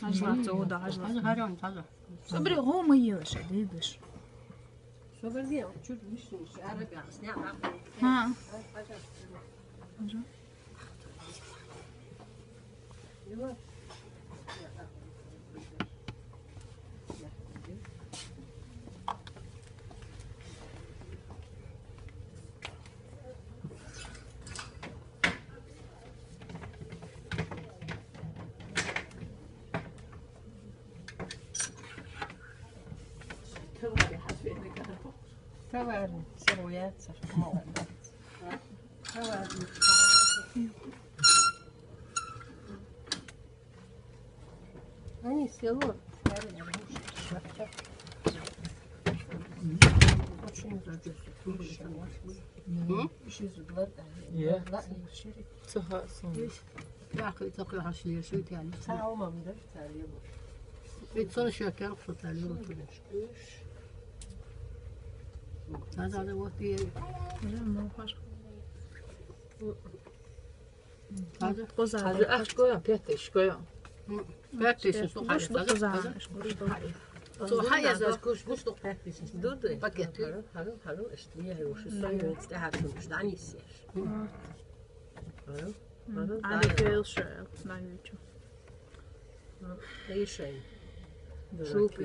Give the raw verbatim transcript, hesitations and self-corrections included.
Хьажал, цо да, хьажал. Хьажал, хьажал, хьажал. Собри, гӀо ма ела ша, дедуш. Собри, чуть вишни, ара гас, не, а. Ха. Хьажал. Товар, сырояца. Товар. Они село. Очень зажёсто. М? Ещё зубла, да. Е. Ладно, шире. Цаха сон. Яхы такой хашли, шо тяни. Цаха мамда, тяни. Ведь сон ещё как что тяни. Да, да, да, вот и. Уже много. Хьажал. Хьажал, аш гой, пятый, аш гой. Пятый, аш гой. Гуш ду хьажал, хьажал. Со хьаяз, аш гуш ду. Гуш ду пятый. Ду, ду. Пакет. Хьажал, хьажал, хьажал, аш ду, я, уж сон, ста хьажал, аш ду, анис, аш. Хьажал, хьажал, али, да, я. Фел шо, на ючу. Ишай. Шук,